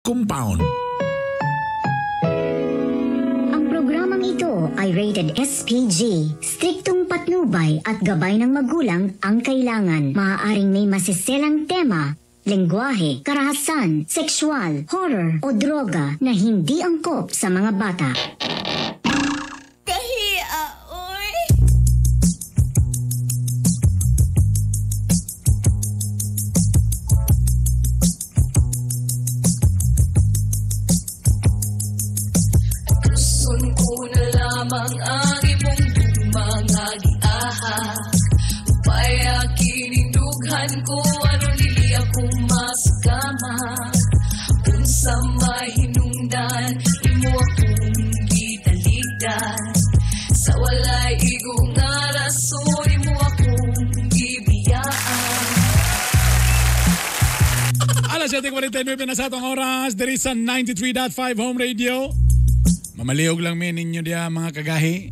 Compound. Ang programang ito ay rated SPG. Striktong patnubay at gabay ng magulang ang kailangan. Maaaring may masiselang tema, lengguwahe, karahasan, sexual, horror o droga na hindi angkop sa mga bata. Kahia, oy. Tuson ko na lamang ang imong mga giahak. Upaya kinindughan ko aron dili ako masakama. Unsa may hinungdan, imo akong gitaligdan. Sa walay igo nga rason, imo akong gibiyaan. Alas 7:49 na sa atong oras, diri sa 93.5 Home Radio. Mamalihog lang mi ninyo diya mga kagahi.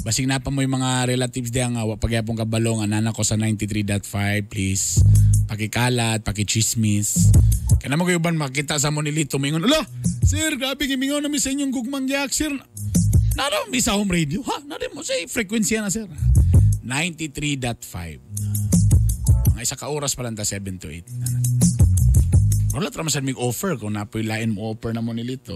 Basig na pa mo yung mga relatives diya nga wa pagyapong kabalong anana ko sa 93.5, please. Pakikalat, pakichismis. Kaya naman kayo ban makita sa mo nilito mingon, "Ala, sir, grabe gimingon na mi sa inyong gugmang giyak, sir." Nara mi sa Home Radio. Ha, nara mo sa frequency na, sir. 93.5. Mga isa ka oras pa lang ta, 7 to 8. Wala tra man mig offer kung napoy lain mo offer na mo nilito.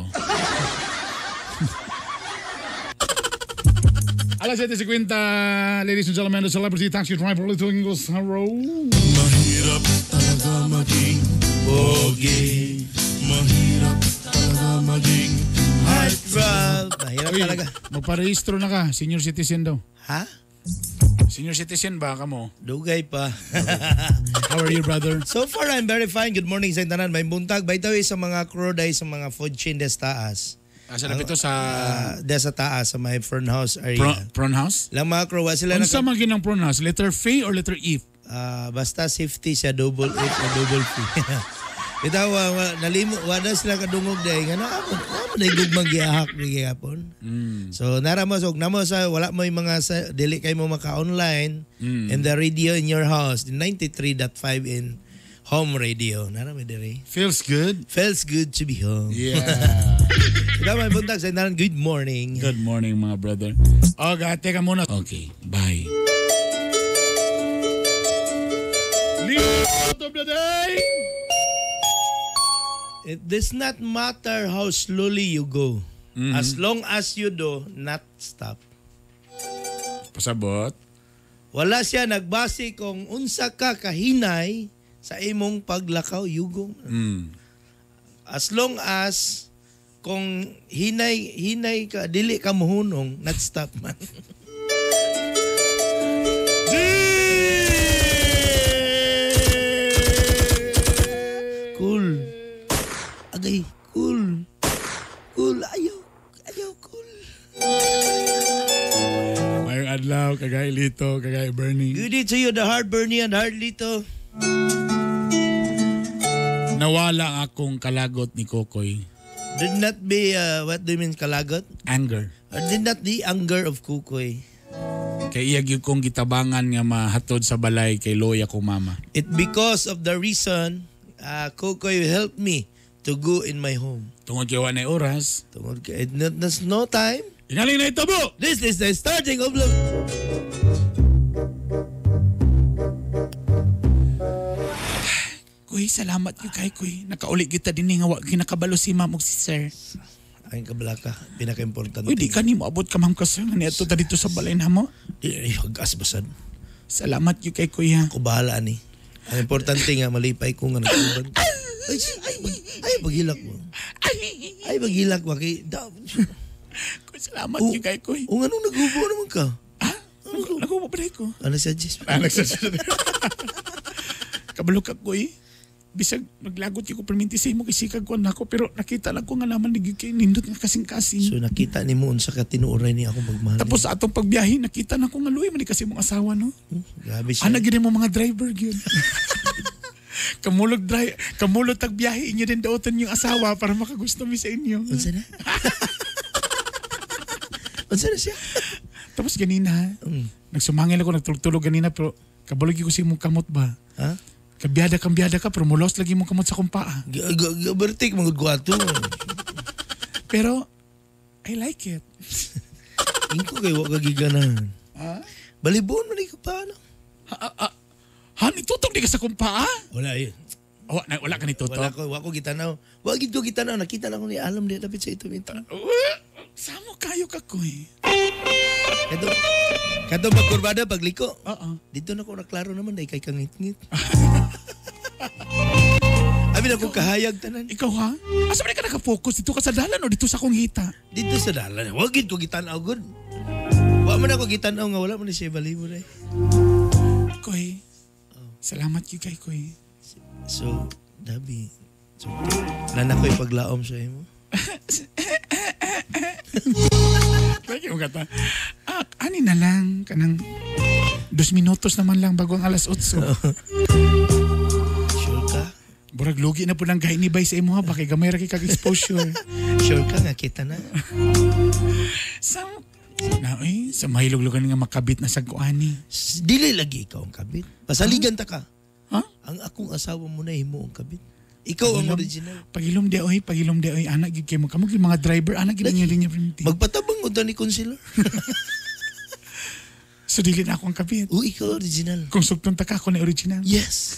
Alas 7:50, ladies and gentlemen, the celebrity taxi driver Lito Ingles Haro. Mahirap talaga maging pogi. Mahirap talaga maging Heartthrob. Mahirap Uy, talaga. magparehistro na ka, senior citizen daw. Ha? Senior citizen ba ka mo? Dugay pa. How are you, brother? So far, I'm very fine. Good morning sa tanan. May buntag. By the way, sa mga crew dahil sa mga food chain des taas. Asa na pito sa Des sa taas, sa may Fern House area. Prawn House? Lang mga crew, wa sila Unsa man ginang prawn house? Letter F or letter E? Basta safety siya, double F o double P. Bitaw, nalimo, wala sila kadungog dahil nga naamo na gugmang giahak ni gihapon. So nara mo, so namo sa wala mo yung mga sa, dili kay mo maka-online and the radio in your house, 93.5 in Home Radio. Nara mo diri. Feels good. Feels good to be home. Yeah. Bitaw, may buntag sa tanan. Good morning. Good morning, mga brother. Okay, teka muna. Okay, bye. Lead of the day! It does not matter how slowly you go. As long as you do not stop. Pasabot. Wala siya nagbase kung unsa ka kahinay sa imong paglakaw, yugo. As long as kung hinay ka, dili ka muhunong, not stop man. Cool. Agay, cool. Cool, ayaw. Ayaw, cool. Mayong adlaw, kagay Lito, kagay Bernie. Good day to you, the hard Bernie and hard Lito. Nawala ang akong kalagot ni Kokoy. Did not be, what do you mean, kalagot? Anger. Did not the anger of Kukoy. Kay iya gyud kong gitabangan nga mahatod sa balay kay loya ko mama. It because of the reason, Kukoy helped me to go in my home. Tungod kay wa nay oras. Tungod kay, there's no time. Ingaling na itabo! This is the starting of love. Kuy, salamat gyud kay Kuy. Nakauli kita dinhi nga wa kinakabalo si ma'am ug si sir. Ang kabalaka, pinaka-importante. Uy, di ka ni moabot ka ma'am kasi nga niadto ta dito sa balay namo. Di, ay, hagas basad. Salamat gyud kay Kuy ha. Ako bahala ni. Ang importante nga malipay ko nga nagtuban. Ay, ay, ay, paghilak mo. Ay, paghilak mo. Kay, da, Kuy, salamat gyud kay Kuy. O anong naghubo naman ka? Ha? Naghubo pa ko. Ano siya, Jess? Ah, nagsasabi. Kabalo ka, Kuy. Bisag naglagot ko perminti sa imo kay sikag ko nako pero nakita lang ko nga naman ni kay nindot nga kasing-kasing. So nakita ni mo unsa ka tinuoray ni ako magmahal. Tapos sa atong pagbiyahe nakita na ko nga luoy man ni kasi mong asawa no. Grabe siya. Ana gyud mo mga driver gyud. Kamulog drive, kamulot tag biyahe inyo din daotan yung asawa para makagusto mi sa inyo. Unsa na? Unsa na siya? Tapos ganina, nagsumangil ako nagtulog-tulog ganina pero kabalo gyud ko sa imong kamot ba. Ha? Kambyada, kambyada ka, pero mulos lagi mo kamot sa kong paa. Bertik mangud ko ato. Pero, I like it. Ingko kay wa ka giganahan. Balibon man ka pa ano. Ha, nitutog di ka sa kong paa? Wala eh. Oh, na, wala ka nitutok? Wala ko, wa ko gitanaw. Wa gid ko gitanaw, nakita lang ko ni alam di dapat sa ito ito. Samo kayo ka ko eh. Kato kato pagkurbada pagliko. Oo. Dito na ko naklaro naman dahil kay kangit-ngit. Abi na ko kahayag tanan. Ikaw ha? Asa man ka nakafocus? Dito ka sa dalan o dito sa akong hita? Dito sa dalan. Wa gid ko gitanaw gud. Wa man ako gitanaw nga wala man ni siya balibo dai. Koy, salamat gyud kay Koy. So, Dabi, so, nana ko'y paglaom sa imo. Lagi mo kata. Ah, ani na lang kanang 2 minutos naman lang bago ang alas 8. Sure ka? Burag lugi na po ng gahi ni Bay sa imo ha, baka gamay ra kay kag exposure. Sure ka nga kita na. Sa na oy, sa mahiluglugan nga makabit na sa kuani. Dili lagi ikaw ang kabit. Pasaligan ta ka. Ha? Ang akong asawa mo na himo ang kabit. Ikaw ang original. Pagilom di oy, pagilom di oy, anak gyud kay mo kamo gyud mga driver, anak gyud inyo linya primiti. Magpatabang mo ni concealer. So dili na ako ang kabit. Uy, ikaw original. Kung sugton ta ka ako na original. Yes.